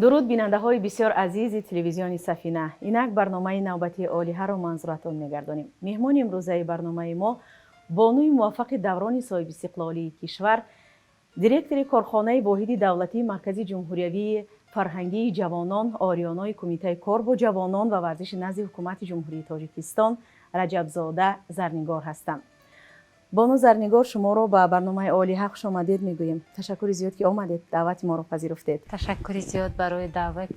Дуруд, бинандаҳои бисёр азизи телевизиони Сафина! Инак барномаи навбатии Олиҳаро манзуратон мегардонем. Меҳмони имрӯзаи барномаи мо бонуи муваффақи даврони соҳибистиқлолии кишвар, директори корхонаи воҳиди давлатии Маркази ҷумҳуриявии фарҳангии ҷавонон Ориёнои Кумитаи кор бо ҷавонон ва варзиши назди Ҳукумати Ҷумҳурии Тоҷикистон Раҷабзода Зарнигор ҳастанд. Бону Зарнигор, шуморо ба барномаи Олиҳа хушомадед мегӯем. Ташаккури зиёд, ки омадед, даъвати моро пазируфтед. Ташаккури зиёд барои даъват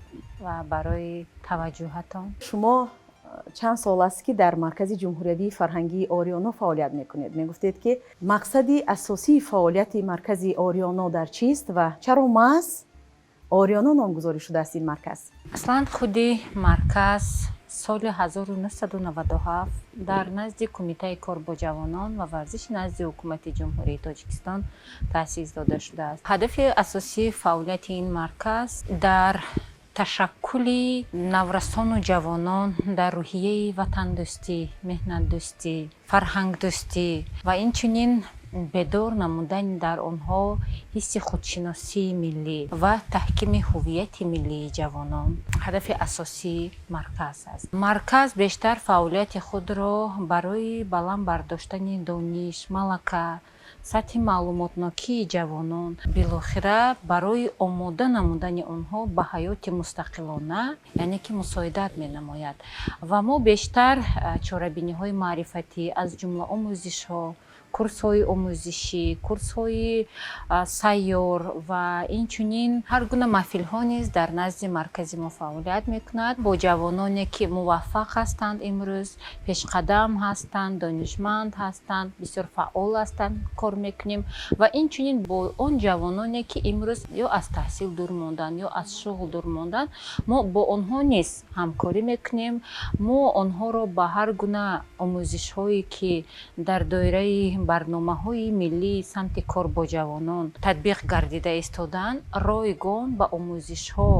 ва барои таваҷҷӯҳатон. Шумо чанд сол аст, ки дар Маркази ҷумҳуриявии фарҳангии Ориёно фаъолият мекунед. Мегуфтед, ки мақсади асосии фаъолияти маркази Ориёно дар чист ва чаро маҳз Ориёно номгузорӣ шудааст ин марказ? Аслан худи марказ соли 1997 дар назди Кумитаи кор бо ҷавонон ва варзиши назди Ҳукумати Ҷумҳурии Тоҷикистон таъсис дода шудааст. Ҳадафи асосии фаъолияти ин марказ дар ташаккули наврасону ҷавонон дар рӯҳияи ватандӯстӣ, меҳнатдӯстӣ, фарҳангдӯстӣ ва инчунин бедор намудани дар онҳо ҳисси худшиносии миллӣ ва таҳкими ҳуввияти миллии ҷавонон ҳадафи асосии марказ аст. Марказ бештар фаъолияти худро барои баланд бардоштани дониш, малака, сатҳи маълумотнокии ҷавонон, билохира барои омода намудани онҳо ба ҳаёти мустақилона, яъне ки мусоидат менамояд. Ва мо бештар чорабиниҳои маърифатӣ, аз ҷумла омӯзишҳо, курсҳои омӯзишӣ, курсҳои сайёр ва инчунин ҳар гуна маҳфилҳо низ дар назди маркази мо фаъолият мекунад. Бо ҷавононе, ки муваффақ ҳастанд, имрӯз пешқадам ҳастанд, донишманд ҳастанд, бисёр фаъол ҳастанд, кор мекунем ва инчунин бо он ҷавононе, ки имрӯз ё аз таҳсил дур монданд, ё аз шуғл дур монданд, мо бо онҳо низ ҳамкорӣ мекунем. Мо онҳоро ба ҳар гуна омӯзишҳое, ки дар доираи барномаҳои миллии самти кор бо ҷавонон татбиқ гардида истодаанд, ройгон ба омӯзишҳо,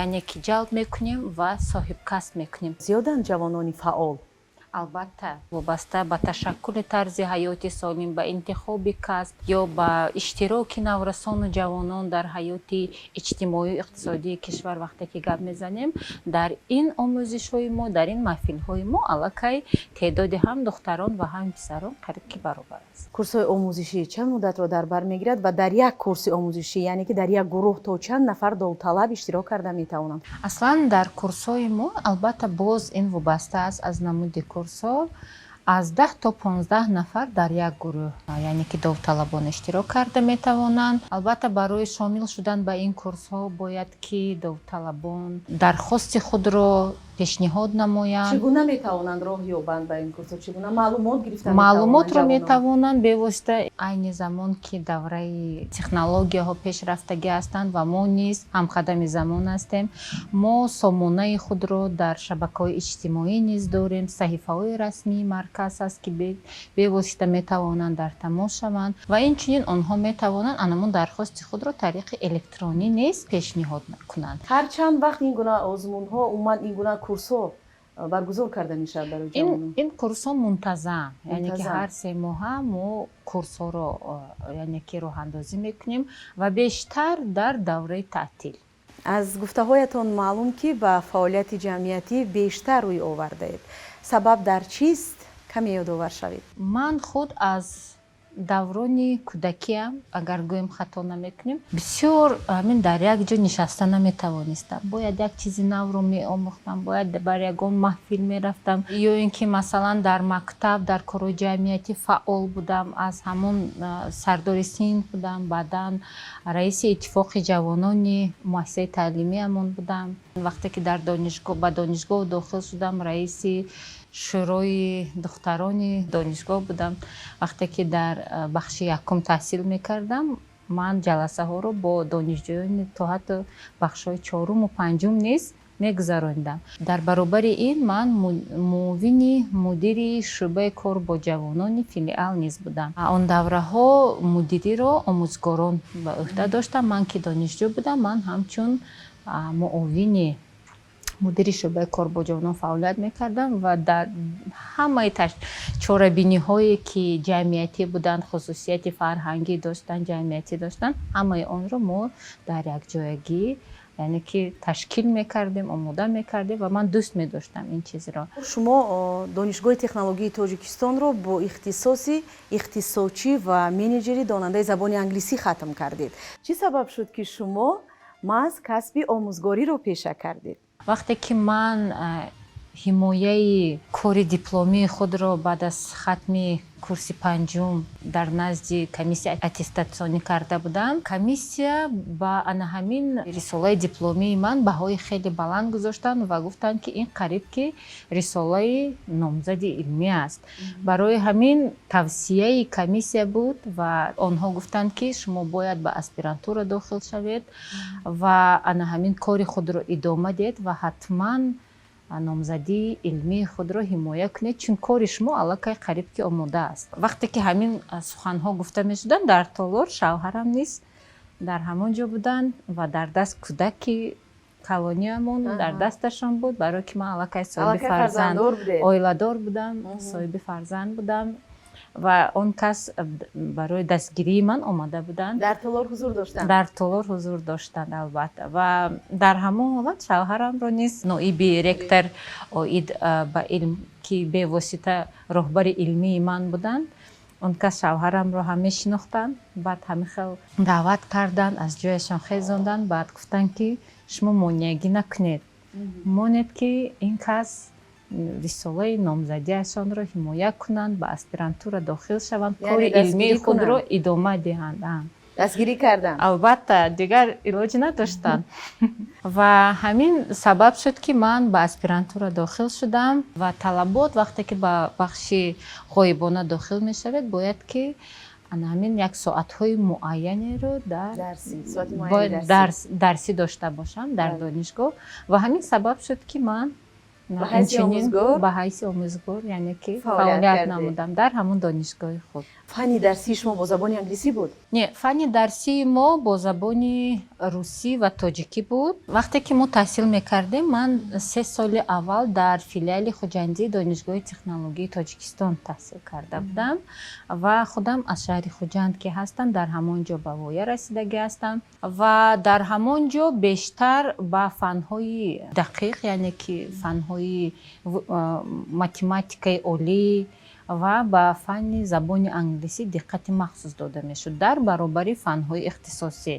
яъне ки ҷалб мекунем ва соҳибкасб мекунем. Зиёданд ҷавонони фаъол? Албатта, вобаста ба ташаккули тарзи ҳаёти солим, ба интихоби касб ё ба иштироки наврасону ҷавонон дар ҳаёти иҷтимоию иқтисодии кишвар вақте ки гап мезанем, дар ин омӯзишҳои мо, дар ин маҳфилҳои мо аллакай теъдоди ҳам духтарон ва ҳам писарон қариб ки баробар аст. Курсҳои омӯзишӣ чанд муддатро дар бар мегирад ва дар як курси омӯзишӣ, яъне ки дар як гурӯҳ, то чанд нафар довталаб иштирок карда метавонанд? Аслан дар курсҳои мо, албатта, боз ин вобаста аст аз намуди курсҳо, аз 10 то 15 нафар дар як гурӯҳ, яъне ки довталабон иштирок карда метавонанд. Албатта, барои шомил шудан ба ин курсҳо бояд ки довталабон дархости худро пешниҳод намоянд. Чӣ гуна метавонанд роҳ ёбанд ба ин курсҳо? Чӣ гуна маълумот гирифта? Маълумотро метавонанд бевосита, айни замон ки давраи технологияҳо пешрафтагӣ ҳастанд ва мо низ ҳамқадами замон ҳастем, мо сомонаи худро дар шабакаҳои иҷтимоӣ низ дорем. Саҳифаҳои расмии марказ аст, ки бевосита метавонанд дар тамос шаванд ва инчунин онҳо метавонанд анамун дархости худро тариқи электронӣ низ пешниҳод кунанд. Ҳар чанд вақт ин гуна озмунҳо, умуман ин гуна курсҳо баргузор карда мешавад барои ҷавонон? Ин курсҳо мунтазам, яъне ки ҳар 3 моҳа мо курсҳоро, яъне ки роҳандозӣ мекунем ва бештар дар давраи таътил. Аз гуфтаҳоятон маълум, ки ба фаъолияти ҷамъиятӣ бештар рӯй овардаед. Сабаб дар чист? Каме ёдовар шавед. Ман худ аз даврони кӯдакиам, агар гӯем, хато намекунем, бисёр ҳамин дар як ҷо нишаста наметавонистам. Бояд як чизи навро меомӯхтам, бояд бар ягон маҳфил мерафтам ё ин ки, масалан, дар мактаб дар корҳои ҷамъиятӣ фаъол будам. Аз ҳамон сардори синф будам, баъдан раиси иттифоқи ҷавонони муассисаи таълимиамон будам. Вақте ки дар донишгоҳ ба донишгоҳ дохил шудам, раиси шӯрои духтарони донишгоҳ будам. Вақте ки дар бахши якум таҳсил мекардам, ман ҷаласаҳоро бо донишҷӯёни то ҳатто бахшҳои чоруму панҷум низ мегузаронидам. Дар баробари ин ман муовини мудири шӯъбаи кор бо ҷавонони филиал низ будам. Он давраҳо мудириро омӯзгорон ба ӯҳда доштанд. Ман ки донишҷӯ будам, ман ҳамчун муовини мудири шӯъбаи кор бо ҷавонон фаъолият мекардам ва дар ҳамаи чорабиниҳое, ки ҷамъиятӣ буданд, хусусияти фарҳангӣ доштанд, ҷамъиятӣ доштанд, ҳамаи онро мо дар якҷоягӣ, яъне ки Яъне ки ташкил мекардем, омода мекардем ва ман дӯст медоштам ин чизро. Шумо Донишгоҳи технологияи Тоҷикистонро бо ихтисоси иқтисодчӣ ва менеҷери донандаи забони англисӣ хатм кардед. Чӣ сабаб шуд, ки шумо маҳз касби омӯзгориро пеша кардед? Вақте ки ман ҳимояи кори дипломии худро баъд аз хатми курси панҷум дар назди комиссияи аттестатсионӣ карда будам, комиссия ба ана ҳамин рисолаи дипломии ман баҳои хеле баланд гузоштанд ва гуфтанд, ки ин қариб ки рисолаи номзади илмӣ аст. Барои ҳамин тавсияи комиссия буд ва онҳо гуфтанд, ки шумо бояд ба аспирантура дохил шавед ва ана ҳамин кори худро идома диҳед ва ҳатман номзадии илмии худро ҳимоя кунед, чун кори шумо аллакай қариб ки омода аст. Вақте ки ҳамин суханҳо гуфта мешуданд дар толор, шавҳарам низ дар ҳамон ҷо буданд ва дар даст кӯдаки калониамон дар дасташон буд, барое ки ман аллакай соҳиби фарзанд, оиладор будам, соҳиби фарзанд будам ва он кас барои дастгирии ман омада буданд. Дар толор ҳузур доштанд? Дар толор ҳузур доштанд, албатта. Ва дар ҳамон ҳолат шавҳарамро низ ноиби ректор оид ба илм, ки бевосита роҳбари илмии ман буданд, он кас шавҳарамро ҳам мешинохтанд. Баъд ҳамин хел даъват карданд, аз ҷояшон хезонданд, баъд гуфтанд, ки шумо монеагӣ накунед, монед, ки ин кас рисолаи номзадиашонро ҳимоя кунанд, ба аспирантура дохил шаванд, кори илмии худро идома диҳанд. Дастгирӣ карданд? Албатта, дигар илоҷ надоштанд. Ва ҳамин сабаб шуд, ки ман ба аспирантура дохил шудам. Ва талабот, вақте ки ба бахши ғоибона дохил мешавед, бояд ки ана ҳамин як соатҳои муайянеро дар дарсӣ дошта бошам дар донишгоҳ. Ва ҳамин сабаб шуд, ки ман ба ҳайси омӯзгор, яъне ки фаъолият намудам дар ҳамон донишгоҳи худ. Фанни дарсии шумо бо забони англисӣ буд? Не, фанни дарсии мо бо забони русӣ ва тоҷикӣ буд. Вақте ки мо таҳсил мекардем, ман 3 соли аввал дар филиали Хуҷандии Донишгоҳи технологияи Тоҷикистон таҳсил карда будам ва худам аз шаҳри Хуҷанд ки ҳастам, дар ҳамон ҷо ба воя расидагӣ ҳастам. Ва дар ҳамон ҷо бештар ба фанҳои дақиқ, яъне ки фанҳои математикаи олӣ ва ба фанни забони англисӣ диққати махсус дода мешуд дар баробари фанҳои ихтисосӣ.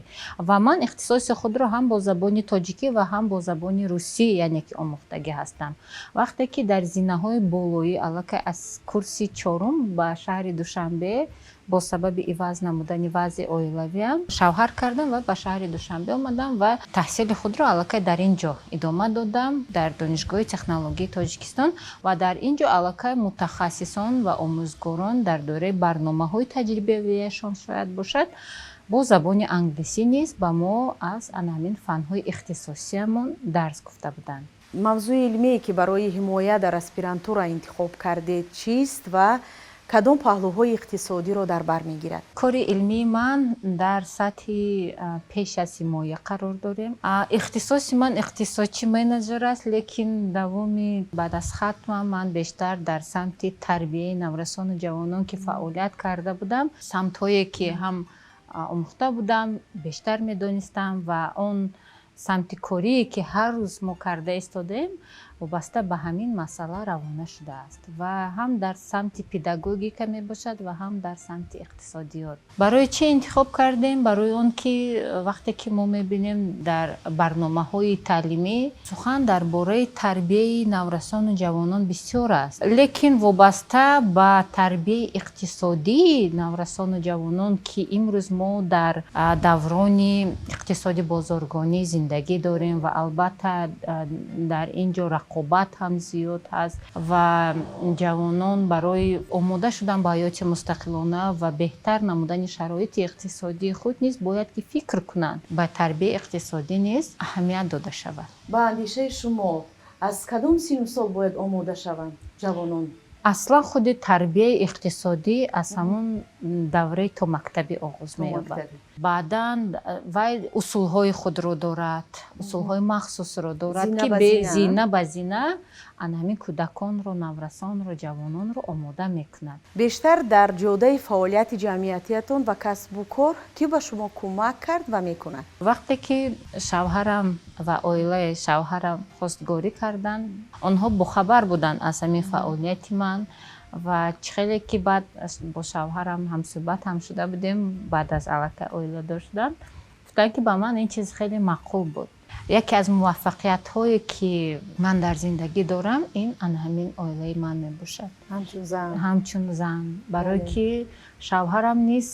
Ва ман ихтисоси худро ҳам бо забони тоҷикӣ ва ҳам бо забони русӣ, яъне ки омӯхтагӣ ҳастам. Вақте ки дар зинаҳои болоӣ, аллакай аз курси чорум, ба шаҳри Душанбе бо сабаби иваз намудани вазъи оилавиам шавҳар кардам ва ба шаҳри Душанбе омадам ва таҳсили худро аллакай дар ин ҷо идома додам, дар Донишгоҳи технологияи Тоҷикистон. Ва дар ин ҷо аллакай мутахассисон ва омӯзгорон дар доираи барномаҳои таҷрибавиашон шояд бошад, бо забони англисӣ низ ба мо аз ана ҳамин фанҳои ихтисосиамон дарс гуфта буданд. Мавзӯи илмие, ки барои ҳимоя дар аспирантура интихоб кардед, чист ва кадом паҳлӯҳои иқтисодиро дар бар мегирад? Кори илмии ман дар сатҳи пеш аз ҳимоя қарор дорем. Ихтисоси ман иқтисодчи менеҷер аст, лекин давоми баъд аз хатма ман бештар дар самти тарбияи наврасону ҷавонон ки фаъолият карда будам, самтҳое ки ҳам омӯхта будам, бештар медонистам ва он самти корие, ки ҳар рӯз мо карда истодаем, вобаста ба ҳамин масъала равона шудааст ва ҳам дар самти педагогика мебошад ва ҳам дар самти иқтисодиёт. Барои чӣ интихоб кардем? Барои он ки вақте ки мо мебинем, дар барномаҳои таълимӣ сухан дар бораи тарбияи наврасону ҷавонон бисёр аст, лекин вобаста ба тарбияи иқтисодии наврасону ҷавонон, ки имрӯз мо дар даврони иқтисоди бозоргонӣ зиндагӣ дорем ва албатта дар ин ҷо рақобат ҳам зиёд ҳаст ва ҷавонон барои омода шудан ба ҳаёти мустақилона ва беҳтар намудани шароити иқтисодии худ низ бояд ки фикр кунанд, ба тарбияи иқтисодӣ низ аҳамият дода шавад. Ба андешаи шумо, аз кадом сину сол бояд омода шаванд ҷавонон? Аслан худи тарбияи иқтисодӣ аз ҳамон давраи томактабӣ оғоз меёбад. Баъдан вай усулҳои худро дорад, усулҳои махсусро дорад, ки зина ба зина ана ҳамин кӯдаконро, наврасонро, ҷавононро омода мекунад. Бештар дар ҷодаи фаъолияти ҷамъиятиятон ва касбу кор кӣ ба шумо кӯмак кард ва мекунад? Вақте ки шавҳарам ва оилаи шавҳарам хостгорӣ карданд, онҳо бохабар буданд аз ҳамин фаъолияти ман ва чӣ хеле ки баъд бо шавҳарам ҳамсӯҳбат ҳам шуда будем, баъд аз аллакай оиладор шудан, гуфтанд, ки ба ман ин чиз хеле маъқул буд. Яке аз муваффақиятҳое, ки ман дар зиндагӣ дорам, ин ана ҳамин оилаи ман мебошад. Ҳамчун зан. Ҳамчун зан, барое ки шавҳарам низ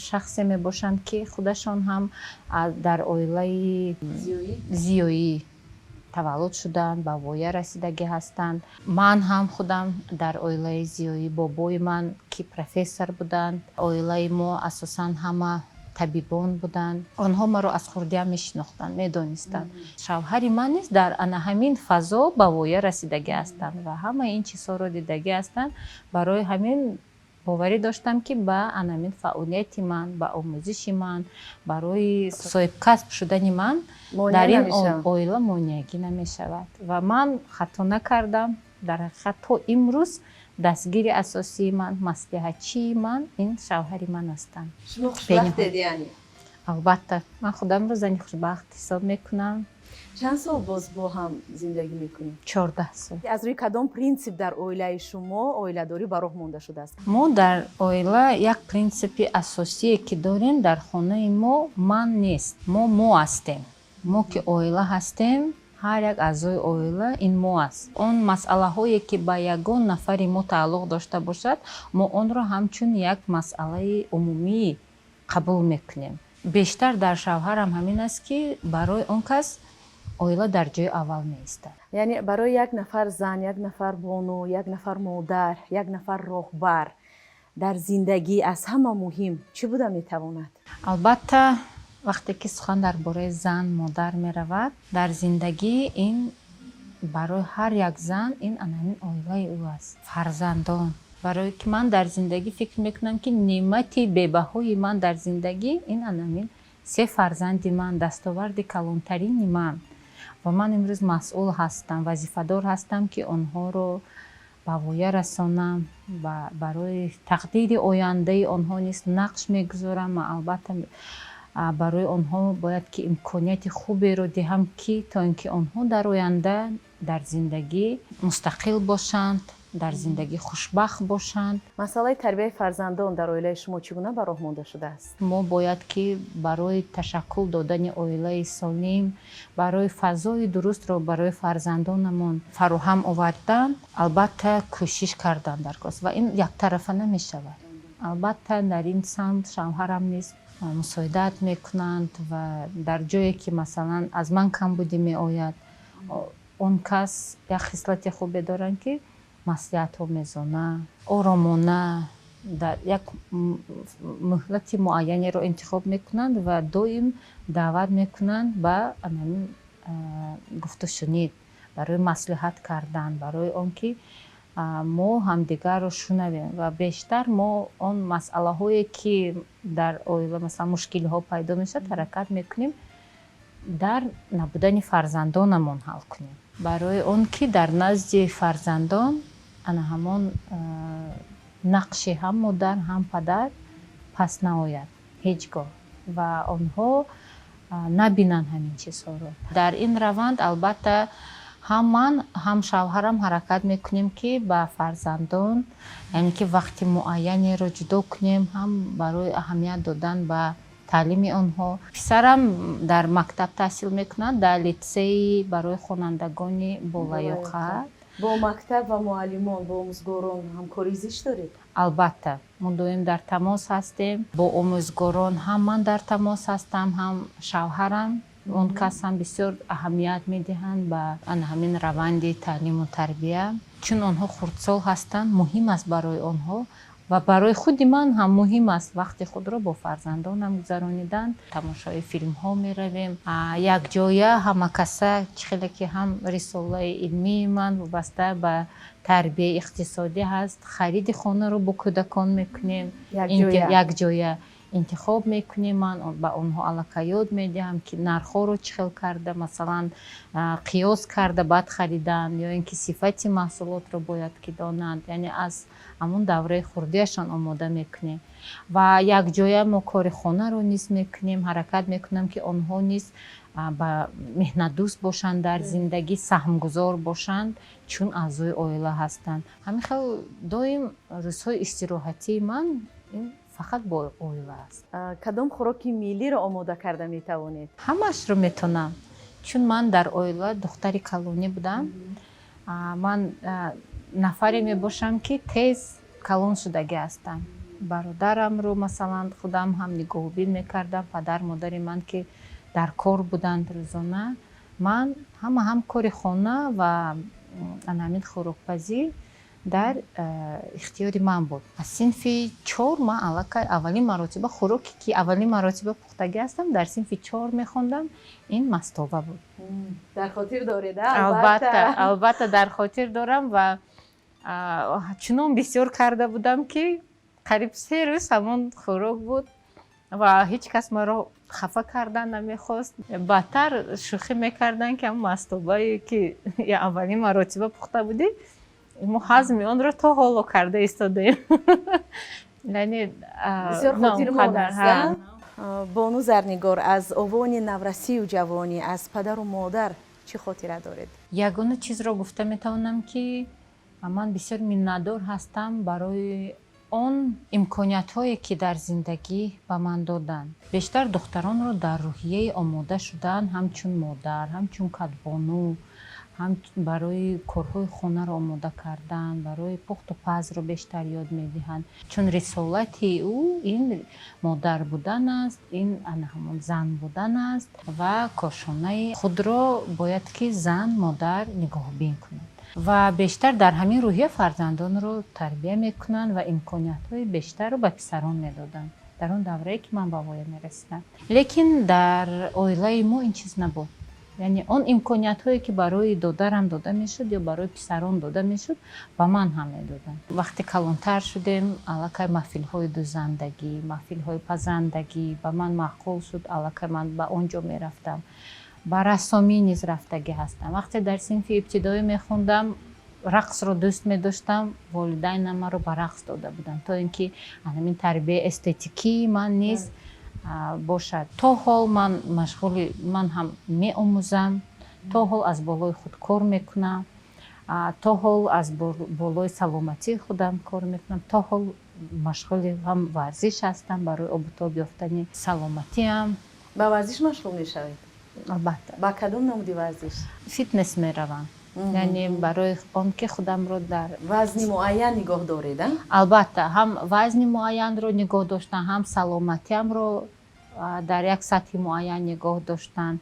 шахсе мебошанд, ки худашон ҳам дар оилаи зиёӣ таваллуд шуданд, ба воя расидагӣ ҳастанд. Ман ҳам худам дар оилаи зиёӣ, бобои ман ки профессор буданд, оилаи мо асосан ҳама табибон буданд. Онҳо маро аз хурдиам мешинохтанд, медонистанд. Шавҳари ман низ дар ана ҳамин фазо ба воя расидагӣ ҳастанд ва ҳамаи ин чизҳоро дидагӣ ҳастанд. Барои ҳамин боварӣ доштам, ки ба ана ҳамин фаъолияти ман, ба омӯзиши ман, барои соҳибкасб шудани ман дар ин оила монеагӣ намешавад. Ва ман хато накардам. Дар ҳақиқат, то имрӯз дастгири асосии ман, маслиҳатчии ман ин шавҳари ман ҳастанд. Шумо хушбахтед яъне? Албатта, ман худамро зани хушбахт ҳисоб мекунам. Чанд сол боз бо ҳам зиндагӣ мекунед? 14 сол. Аз рӯи кадом принсип дар оилаи шумо оиладорӣ ба роҳ монда шудааст? Мо дар оила як принсипи асосие ки дорем: дар хонаи мо ман нест, мо мо ҳастем. Мо ки оила ҳастем, ҳар як аъзои оила ин мо аст. Он масъалаҳое, ки ба ягон нафари мо тааллуқ дошта бошад, мо онро ҳамчун як масъалаи умумӣ қабул мекунем. Бештар дар шавҳарам ҳамин аст, ки барои он кас оила дар ҷои аввал меистад. Яъне барои як нафар зан, як нафар бону, як нафар модар, як нафар роҳбар дар зиндагӣ аз ҳама муҳим чӣ буда метавонад? Албатта, вақте ки сухан дар бораи зан, модар меравад, дар зиндагӣ ин барои ҳар як зан ин ана ҳамин оилаи ӯ аст, фарзандон. Барое ки ман дар зиндагӣ фикр мекунам, ки неъмати бебаҳои ман дар зиндагӣ ин ана ҳамин се фарзанди ман, дастоварди калонтарини ман. Ва ман имрӯз масъул ҳастам, вазифадор ҳастам, ки онҳоро ба воя расонам, барои тақдири ояндаи онҳо низ нақш мегузорам. Ман албатта барои онҳо бояд ки имконияти хуберо диҳам, ки то ин ки онҳо дар оянда дар зиндагӣ мустақил бошанд, дар зиндагӣ хушбахт бошанд. Масъалаи тарбияи фарзандон дар оилаи шумо чӣ гуна ба роҳ монда шудааст? Мо бояд ки барои ташаккул додани оилаи солим, барои фазои дурустро барои фарзандонамон фароҳам овардан, албатта, кӯшиш кардан даркор ва ин яктарафа намешавад. Албатта, дар ин самт шавҳарам низ мусоидат мекунанд ва дар ҷое ки, масалан, аз ман камбудӣ меояд, он кас як хислати хубе доранд, ки маслиҳатҳо мезона, оромона дар як муҳлати муайянеро интихоб мекунанд ва доим даъват мекунанд ба ҳамин гуфтушунид, барои маслиҳат кардан, барои он ки мо ҳамдигарро шунавем. Ва бештар мо он масъалаҳое, ки дар оила, масалан, мушкилиҳо пайдо мешавад, ҳаракат мекунем дар набудани фарзандонамон ҳал кунем, барои он ки дар назди фарзандон ана ҳамон нақши ҳам модар, ҳам падар пас наояд ҳеҷ гоҳ ва онҳо набинанд ҳамин чизҳоро. Дар ин раванд, албатта, ҳам ман, ҳам шавҳарам ҳаракат мекунем, ки ба фарзандон, яъне ки вақти муайянеро ҷудо кунем, ҳам барои аҳамият додан ба таълими онҳо. Писарам дар мактаб таҳсил мекунад, дар литсеи барои хонандагони болаёқат. Бо мактаб ва муаллимон, бо омӯзгорон ҳамкорӣ зич доред? Албатта, мо доим дар тамос ҳастем бо омӯзгорон. Ҳам ман дар тамос ҳастам, ҳам шавҳарам. Он кас ҳам бисёр аҳамият медиҳанд ба ана ҳамин раванди таълиму тарбия, чун онҳо хурдсол ҳастанд, муҳим аст барои онҳо. Ва барои худи ман ҳам муҳим аст вақти худро бо фарзандонам гузаронидан. Тамошои филмҳо меравем якҷоя, ҳама каса. Чӣ хеле ки ҳам рисолаи илмии ман вобаста ба тарбияи иқтисодӣ ҳаст, хариди хонаро бо кӯдакон мекунем, якҷоя интихоб мекунем. Ман ба онҳо аллакай ёд медиҳам, ки нархҳоро чӣ хел карда, масалан, қиёс карда баъд харидан ё ин ки сифати маҳсулотро бояд ки донанд. Яъне аз ҳамон давраи хурдиашон омода мекунем ва якҷоя мо кори хонаро низ мекунем. Ҳаракат мекунам, ки онҳо низ ба меҳнатдӯст бошанд, дар зиндагӣ саҳмгузор бошанд, чун аъзои оила ҳастанд. Ҳамин хел доим рӯзҳои истироҳатии ман ин фақат бо оила аст. Кадом хӯроки миллиро омода карда метавонед? Ҳамаашро метавонам, чун ман дар оила духтари калонӣ будам. Ман нафаре мебошам, ки тез калон шудагӣ ҳастам. Бародарамро, масалан, худам ҳам нигоҳубин мекардам. Падар модари ман ки дар кор буданд рӯзона, ман ҳама ҳам кори хона ва ана ҳамин хӯрокпазӣ дар ихтиёри ман буд. Аз синфи 4 ман аллакай аввалин маротиба хӯроке ки аввалин маротиба пухтагӣ ҳастам, дар синфи 4 мехондам, ин мастова буд. Дар хотир доред? Албатта, албатта, дар хотир дорам ва чунон бисёр карда будам, ки қариб 3 рӯз ҳамон хӯрок буд ва ҳеҷ кас маро хафа кардан намехост. Баъдтар шӯхӣ мекарданд, ки ҳамон мастобае ки аввалин маротиба пухта будӣ, мо ҳазми онро то ҳоло карда истодаем, яъне Бисёр хотирмон аст. Бону Зарнигор, аз овони наврасию ҷавонӣ аз падару модар чӣ хотира доред? Ягона чизро гуфта метавонам, ки ман бисёр миннатдор ҳастам барои он имкониятҳое, ки дар зиндагӣ ба ман доданд. Бештар духтаронро дар рӯҳияи омода шудан ҳамчун модар, ҳамчун кадбону, ҳам барои корҳои хонаро омода кардан, барои пухту пазро бештар ёд медиҳанд, чун рисолати ӯ ин модар будан аст, ин ана ҳамон зан будан аст ва кошонаи худро бояд ки зан, модар нигоҳубин кунад. Ва бештар дар ҳамин рӯҳия фарзандонро тарбия мекунанд ва имкониятҳои бештарро ба писарон медоданд дар он даврае, ки ман ба воя мерасидам. Лекин дар оилаи мо ин чиз набуд, яъне он имкониятҳое, ки барои додарам дода мешуд ё барои писарон дода мешуд, ба ман ҳам медоданд. Вақте калонтар шудем, аллакай маҳфилҳои дӯзандагӣ, маҳфилҳои пазандагӣ ба ман маъқул шуд, аллакай ман ба он ҷо мерафтам. Ба рассомӣ низ рафтагӣ ҳастам. Вақте дар синфи ибтидоӣ мехондам, рақсро дӯст медоштам, волидайнам маро ба рақс дода буданд, то ин ки ҳамин тарбияи эстетикии ман низ бошад. То ҳол ман машғули, ман ҳам меомӯзам, то ҳол аз болои худ кор мекунам, то ҳол аз болои саломатии худам кор мекунам, то ҳол машғули ҳам варзиш ҳастам барои обутоб ёфтани саломатиам. Ба варзиш машғул мешавед? Албатта. Ба кадом намуди варзиш? Фитнес меравам, яъне барои он ки худамро дар вазни муайян нигоҳ доред? Албатта, ҳам вазни муайянро нигоҳ доштан, ҳам саломатиамро дар як сатҳи муайян нигоҳ доштан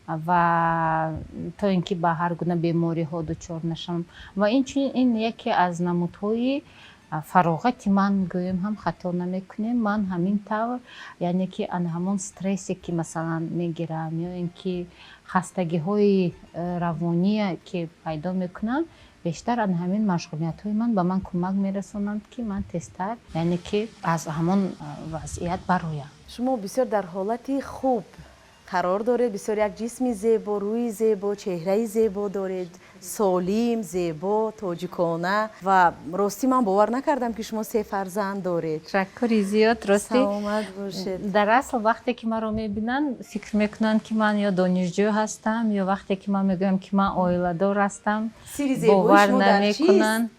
ва то ин ки ба ҳар гуна бемориҳо дучор нашавам. Ва инчунин ин яке аз намудҳои фароғати ман гӯем ҳам хато намекунем. Ман ҳамин тавр, яъне ки ана ҳамон стрессе, ки масалан мегирам, ё ин ки хастагиҳои равоние, ки пайдо мекунам, бештар ана ҳамин машғулиятҳои ман ба ман кӯмак мерасонанд, ки ман тезтар, яъне ки аз ҳамон вазъият бароям. Шумо бисёр дар ҳолати хуб қарор доред, бисёр як ҷисми зебо, рӯи зебо, чеҳраи зебо доред, солим, зебо, тоҷикона. Ва ростӣ ман бовар накардам, ки шумо се фарзанд доред. Ташаккури зиёд, ростӣ. Саломат бошед. Дар асл, вақте ки маро мебинанд, фикр мекунанд, ки ман ё донишҷӯ ҳастам, ё вақте ки ман мегӯям, ки ман оиладор ҳастам, Сири зебои бовар шумо дар чист? намекунанд.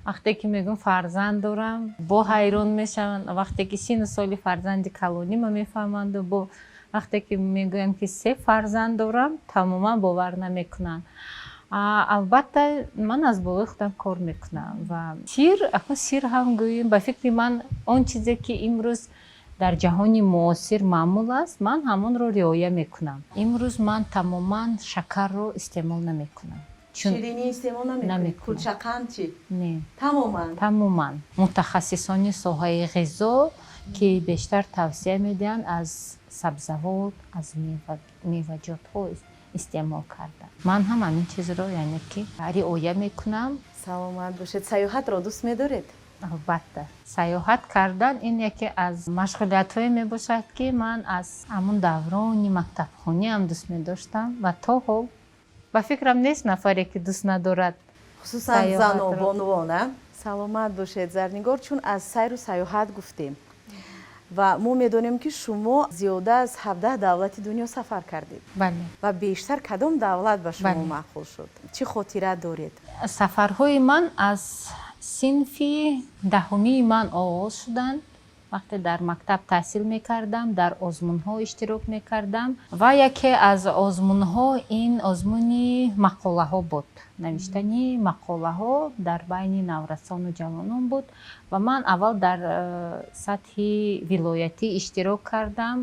Вақте ки мегӯям, фарзанд дорам, бо ҳайрон мешаванд. Вақте ки сину соли фарзанди калонима мефаҳманду бо вақте ки мегӯям, ки се фарзанд дорам, тамоман бовар намекунанд. Албатта, ман аз болои худам кор мекунам ва сир, акун сир ҳам гӯем, ба фикри ман, он чизе, ки имрӯз дар ҷаҳони муосир маъмул аст, ман ҳамонро риоя мекунам. Имрӯз ман тамоман шакарро истеъмол намекунам. Ширинӣ истеъмол намекунед? Кулчақанд чӣ? Не. Тамоман? Тамоман. Мутахассисони соҳаи ғизо, ки бештар тавсия медиҳанд аз сабзавот, аз меваҷотҳо истеъмол кардан. Ман ҳам ҳамин чизро, яъне ки, риоя мекунам. Саломат бошед. Сайёҳатро дӯст медоред? Албатта, сайёҳат кардан ин яке аз машғулиятҳое мебошад, ки ман аз ҳамун даврони мактабхониам дӯст медоштам ва то ҳол, ба фикрам, нест нафаре, ки дӯст надорад. Хусусан зану бонувон. Саломат бошед, Зарнигор. Чун аз сайру сайёҳат гуфтем ва мо медонем, ки шумо зиёда аз 17 давлати дунё сафар кардед. Бале. Ва бештар кадом давлат ба шумо маъқул шуд? Чӣ хотира доред? Сафарҳои ман аз синфи 10-умии ман оғоз шуданд. Вақте дар мактаб таҳсил мекардам, дар озмунҳо иштирок мекардам ва яке аз озмунҳо ин озмуни мақолаҳо буд. Навиштани мақолаҳо дар байни наврасону ҷавонон буд ва ман аввал дар сатҳи вилоятӣ иштирок кардам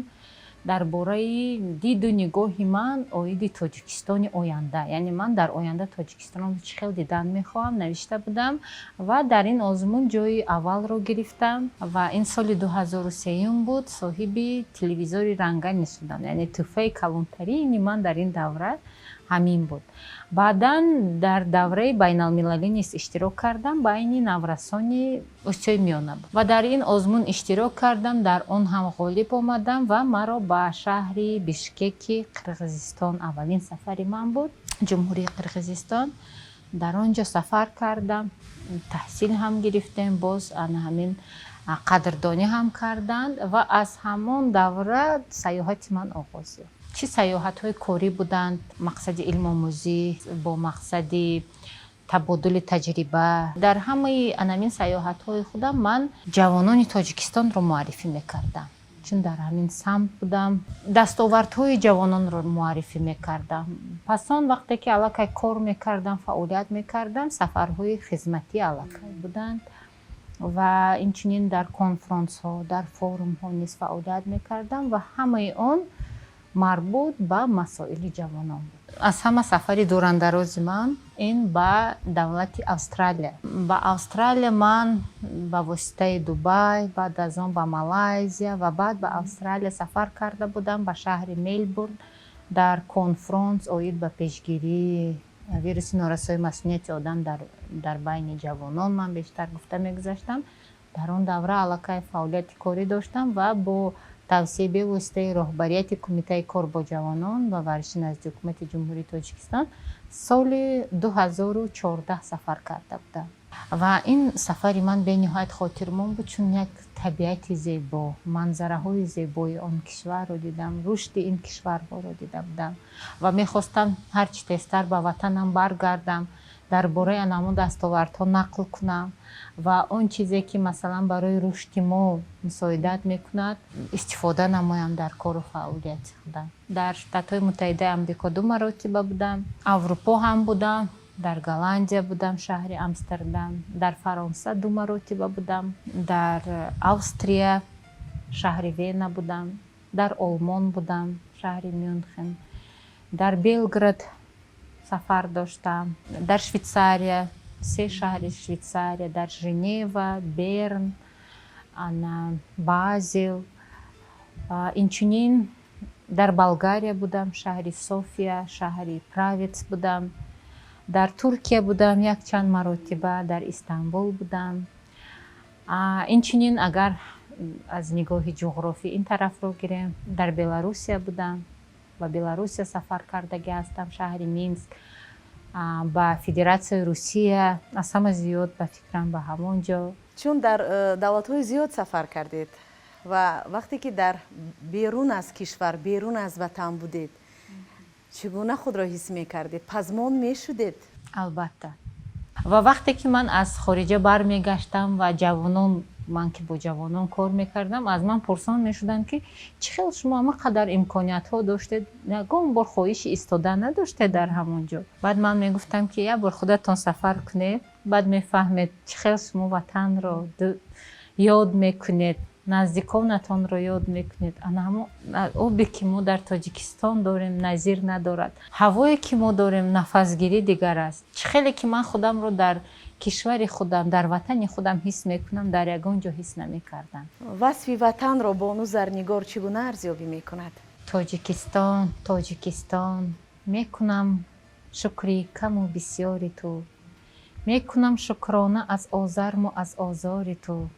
дар бораи диду нигоҳи ман оиди Тоҷикистони оянда, яъне ман дар оянда Тоҷикистонро чӣ хел дидан мехоҳам, навишта будам ва дар ин озмун ҷои аввалро гирифтам ва ин соли 2003 буд. Соҳиби телевизори ранганӣ шудам, яъне тӯҳфаи калонтарини ман дар ин давра ҳамин буд. Баъдан дар давраи байналмилалӣ низ иштирок кардам, байни наврасони Осиёи Миёна буд ва дар ин озмун иштирок кардам, дар он ҳам ғолиб омадам ва маро ба шаҳри Бишкеки Қирғизистон, аввалин сафари ман буд, Ҷумҳурии Қирғизистон, дар он ҷо сафар кардам, таҳсил ҳам гирифтем, боз ана ҳамин қадрдонӣ ҳам карданд ва аз ҳамон давра сайёҳати ман оғоз ёфт. Чӣ сайёҳатҳои корӣ буданд, мақсади илмомӯзӣ, бо мақсади табодули таҷриба. Дар ҳамаи анамин сайёҳатҳои худам ман ҷавонони Тоҷикистонро муаррифӣ мекардам, чун дар ҳамин самт будам, дастовардҳои ҷавононро муаррифӣ мекардам. Пас он вақте ки аллакай кор мекардам, фаъолият мекардам, сафарҳои хизматӣ аллакай буданд ва инчунин дар конфронсҳо, дар форумҳо низ фаъолият мекардам ва ҳамаи он марбут ба масоили ҷавонон буд. Аз ҳама сафари дурандарози ман ин ба давлати Австралия. Ба Австралия ман ба воситаи Дубай, баъд аз он ба Малайзия ва баъд ба Австралия сафар карда будам, ба шаҳри Мелбурн, дар конфронс оид ба пешгирии вируси норасои масунияти одам дар байни ҷавонон ман бештар гуфта мегузаштам. Дар он давра аллакай фаъолияти корӣ доштам ва бо тавсияи бевоситаи роҳбарияти Кумитаи кор бо ҷавонон ва варзиши назди Ҳукумати Ҷумҳурии Тоҷикистон соли 2014 сафар карда будам. Ва ин сафари ман бениҳоят хотирмон буд, чун як табиати зебо, манзараҳои зебои он кишварро дидам, рушди ин кишварҳоро дида будам ва мехостам ҳарчи тезтар ба ватанам баргардам, дар бораи анамон дастовардҳо нақл кунам ва он чизе, ки масалан барои рушди мо мусоидат мекунад, истифода намоям дар кору фаъолияти худам. Дар Штатҳои Муттаҳидаи Амрико ду маротиба будам, Аврупо ҳам будам, дар Голландия будам, шаҳри Амстердам, дар Фаронса ду маротиба будам, дар Австрия, шаҳри Вена будам, дар Олмон будам, шаҳри Мюнхен, дар Белград сафар доштам, дар Швейтсария, се шаҳри Швейтсария, дар Женева, Берн, ана Базел, инчунин дар Болгария будам, шаҳри София, шаҳри Правец будам, дар Туркия будам якчанд маротиба, дар Истанбул будам. Инчунин, агар аз нигоҳи ҷуғрофӣ ин тарафро гирем, дар Беларусия будам, ба Беларусия сафар кардагӣ ҳастам, шаҳри Минск, ба Федератсияи Русия, аз ҳама зиёд, ба фикрам, ба ҳамон ҷо. Чун дар давлатҳои зиёд сафар кардед ва вақте ки дар берун аз кишвар, берун аз ватан будед, чӣ гуна худро ҳис мекардед? Пазмон мешудед? Албатта. Ва вақте ки ман аз хориҷа бармегаштам ва ҷавонон, ман ки бо ҷавонон кор мекардам, аз ман пурсон мешуданд, ки чӣ хел шумо ҳама қадар имкониятҳо доштед, ягон бор хоҳиши истодан надоштед дар ҳамон ҷо? Баъд ман мегуфтам, ки як бор худатон сафар кунед, баъд мефаҳмед, чӣ хел шумо ватанро ёд мекунед. Наздиконатонро ёд мекунед. Ана ҳамон обе, ки мо дар Тоҷикистон дорем, назир надорад. Ҳавое, ки мо дорем, нафасгирӣ дигар аст. Чӣ хеле ки ман худамро дар кишвари худам, дар ватани худам ҳис мекунам, дар ягон ҷо ҳис намекардам. Васфи ватанро бону Зарнигор чӣ гуна арзёбӣ мекунад? Тоҷикистон, Тоҷикистон, мекунам шукри каму бисёри ту, мекунам шукрона аз озарму аз озори ту.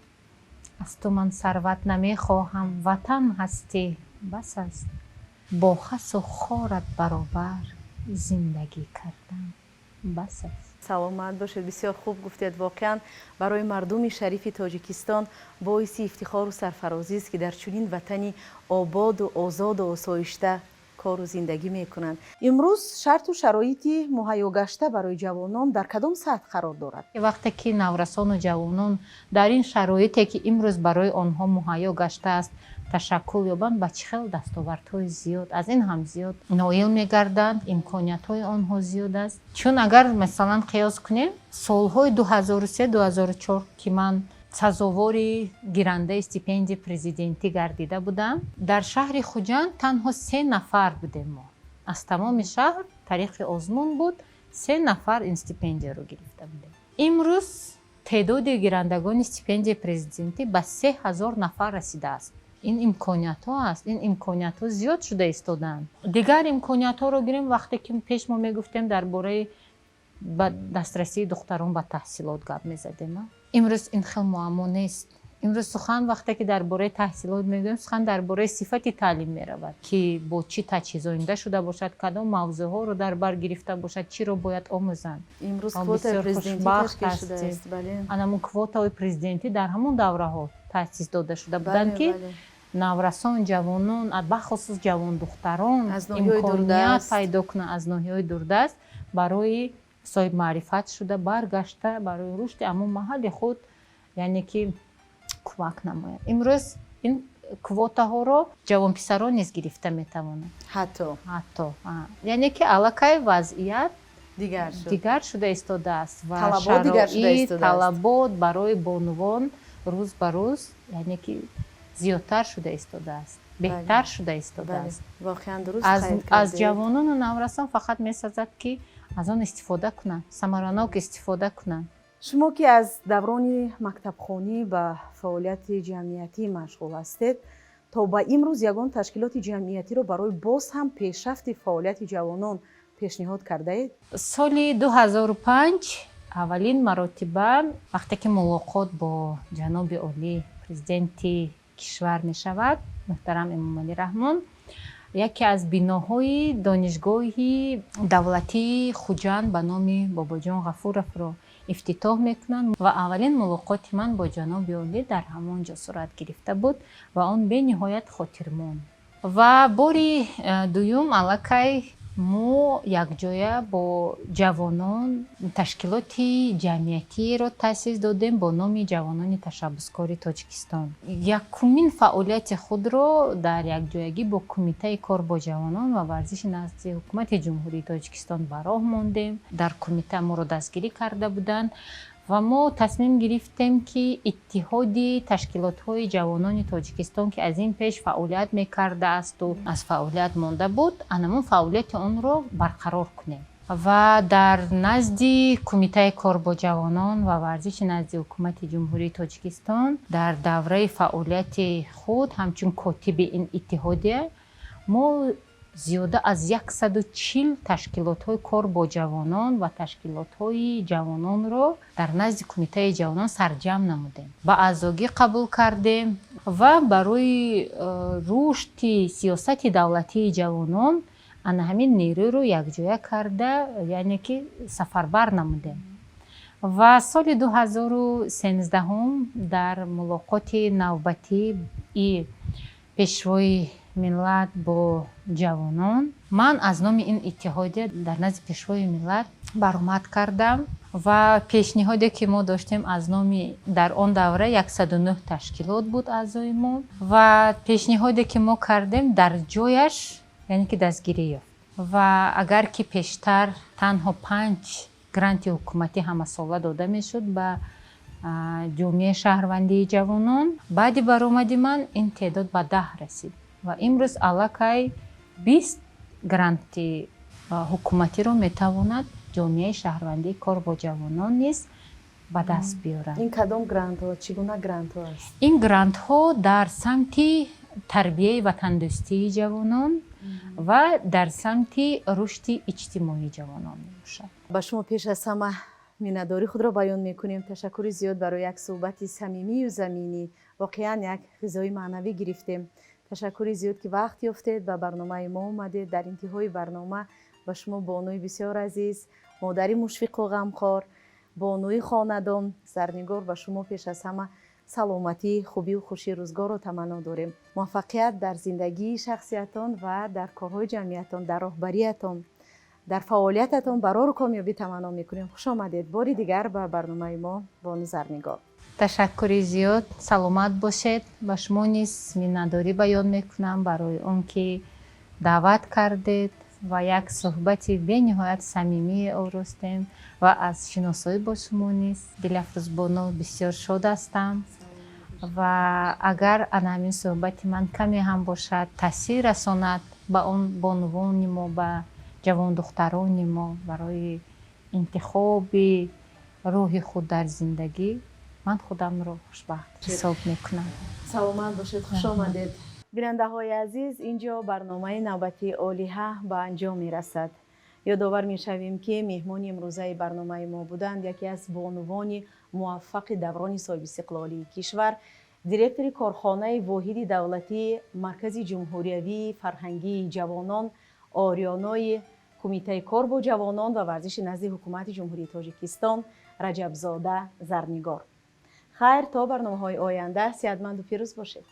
Аз ту ман сарват намехоҳам, ватан ҳастӣ, бас аст. Бо хасу хорат баробар зиндагӣ кардан бас аст. Саломат бошед, бисёр хуб гуфтед. Воқеан, барои мардуми шарифи Тоҷикистон боиси ифтихору сарфарозист, ки дар чунин ватани ободу озоду осоишта кору зиндагӣ мекунанд. Имрӯз шарту шароити муҳайё гашта барои ҷавонон дар кадом сатҳ қарор дорад? Вақте ки наврасону ҷавонон дар ин шароите, ки имрӯз барои онҳо муҳайё гаштааст, ташаккул ёбанд, ба чӣ хел дастовардҳои зиёд, аз ин ҳам зиёд ноил мегарданд, имкониятҳои онҳо зиёд аст. Чун агар, масалан, қиёс кунем солҳои 2003, 2004, ки ман сазовори гирандаи стипендияи президентӣ гардида будам, дар шаҳри Хуҷанд танҳо се нафар будем мо. Аз тамоми шаҳр тариқи озмун буд, се нафар ин стипендияро гирифта будем. Имрӯз теъдоди гирандагони стипендияи президентӣ ба 3000 нафар расидааст. Ин имкониятҳо аст, ин имкониятҳо зиёд шуда истодаанд. Дигар имкониятҳоро гирем, вақте ки пеш мо мегуфтем, дар бораи ба дастрасии духтарон ба таҳсилот гап мезадем, имрӯз ин хел муаммо нест. Имрӯз сухан, вақте ки дар бораи таҳсилот мегӯем, сухан дар бораи сифати таълим меравад, ки бо чӣ таҷҳизонида шуда бошад, кадом мавзӯъҳоро дар бар гирифта бошад, чиро бояд омӯзанд. Имрӯз квотаи президентӣ ташкил шудааст, бале. Анамун квотаҳои президентӣ дар ҳамон давраҳо таъсис дода шуда буданд, ки наврасон, ҷавонон, бахусус ҷавондухтарон имконият пайдо кунанд аз ноҳияҳои дурдаст барои соҳибмаърифат шуда баргашта, барои рушди ҳамон маҳалли худ, яъне ки кӯмак намояд. Имрӯз ин квотаҳоро ҷавонписарон низ гирифта метавонанд. Ҳатто. Ҳатто, яъне ки аллакай вазъият дигар шуда истодааст ва шароит, талабот барои бонувон рӯз ба рӯз, яъне ки, зиёдтар шуда истодааст, беҳтар шуда истодааст. Воқеан, дуруст. Аз ҷавонону наврасон фақат месазад, ки аз он истифода кунанд, самаранок истифода кунанд. Шумо, ки аз даврони мактабхонӣ ба фаъолияти ҷамъиятӣ машғул ҳастед, то ба имрӯз ягон ташкилоти ҷамъиятиро барои боз ҳам пешрафти фаъолияти ҷавонон пешниҳод кардаед? Соли 2005 аввалин маротиба, вақте ки мулоқот бо ҷаноби олӣ, президенти кишвар мешавад, муҳтарам Эмомалӣ Раҳмон, яке аз биноҳои Донишгоҳи давлатии Хуҷанд ба номи Бобоҷон Ғафуровро ифтитоҳ мекунанд ва аввалин мулоқоти ман бо ҷаноби олӣ дар ҳамон ҷо сурат гирифта буд ва он бениҳоят хотирмон. Ва бори дуюм аллакай мо якҷоя бо ҷавонон ташкилоти ҷамъиятиро таъсис додем бо номи «Ҷавонони ташаббускори Тоҷикистон». Якумин фаъолияти худро дар якҷоягӣ бо Кумитаи кор бо ҷавонон ва варзиши назди Ҳукумати Ҷумҳурии Тоҷикистон ба роҳ мондем. Дар кумита моро дастгирӣ карда буданд ва мо тасмим гирифтем, ки иттиҳоди ташкилотҳои ҷавонони Тоҷикистон, ки аз ин пеш фаъолият мекардаасту аз фаъолият монда буд, анамон фаъолияти онро барқарор кунем ва дар назди Кумитаи кор бо ҷавонон ва варзиши назди Ҳукумати Ҷумҳурии Тоҷикистон дар давраи фаъолияти худ ҳамчун котиби ин иттиҳодия мо зиёда аз 140 ташкилотҳои кор бо ҷавонон ва ташкилотҳои ҷавононро дар назди Кумитаи ҷавонон сарҷамъ намудем, ба аъзогӣ қабул кардем ва барои рушди сиёсати давлатии ҷавонон ана ҳамин нерӯро якҷоя карда, яъне ки сафарбар намудем. Ва соли 2013-ум дар мулоқоти навбатии пешвои миллат бо ҷавонон ман аз номи ин иттиҳодия дар назди пешвои миллат баромад кардам ва пешниҳоде, ки мо доштем, аз номи дар он давра 109 ташкилот буд аъзои мо, ва пешниҳоде, ки мо кардем, дар ҷояш, яъне ки, дастгирӣ ёфт. Ва агар ки пештар танҳо панҷ гранти ҳукуматӣ ҳамасола дода мешуд ба Ҷомеаи шаҳрвандии ҷавонон. Баъди баромади ман ин теъдод ба 10 расид ва имрӯз аллакай 20 гранти ҳукуматиро метавонад ҷомеаи шаҳрвандии кор бо ҷавонон низ ба даст биёрад. Ин кадом грантҳо, чӣ гуна грантҳо аст? Ин грантҳо дар самти тарбияи ватандӯстии ҷавонон ва дар самти рушди иҷтимоии ҷавонон мебошад. Ба шумо пеш аз ҳама миннатдорӣ худро баён мекунем. Ташаккури зиёд барои як суҳбати самимию заминӣ. Воқеан, як ғизои маънавӣ гирифтем. Ташаккури зиёд, ки вақт ёфтед, ба барномаи мо омадед. Дар интиҳои барнома ба шумо, бонуи бисёр азиз, модари мушфиқу ғамхор, бонуи хонадон Зарнигор, ба шумо пеш аз ҳама саломатӣ, хубию хушии рӯзгорро таманно дорем, муваффақият дар зиндагии шахсиятон ва дар корҳои ҷамъиятон, дар роҳбариятон, дар фаъолиятатон барору комёбӣ таманно мекунем. Хуш омадед бори дигар ба барномаи мо, бону Зарнигор. Ташаккури зиёд, саломат бошед. Ба шумо низ миннатдорӣ баён мекунам барои он ки даъват кардед ва як суҳбати бениҳоят самимӣ оростем ва аз шиносоӣ бо шумо низ, Дилафрӯзбону, бисёр шод ҳастам. Ва агар ана ҳамин суҳбати ман каме ҳам бошад, таъсир расонад ба он бонувони мо, ба ҷавондухтарони мо барои интихоби роҳи худ дар зиндагӣ, ман худамро хушбахт ҳисоб мекунам. Саломат бошед, хуш омадед. Бинандаҳои азиз, ин ҷо барномаи навбатии Олиҳа ба анҷом мерасад. Ёдовар мешавем, ки меҳмони имрӯзаи барномаи мо буданд яке аз бонувони муваффақи даврони соҳибистиқлолии кишвар, директори корхонаи воҳиди давлатии Маркази ҷумҳуриявии фарҳангии ҷавонон Ориёнои Кумитаи кор бо ҷавонон ва варзиши назди Ҳукумати Ҷумҳурии Тоҷикистон Раҷабзода Зарнигор. Хайр, то барномаҳои оянда сиҳатманду пирӯз бошед.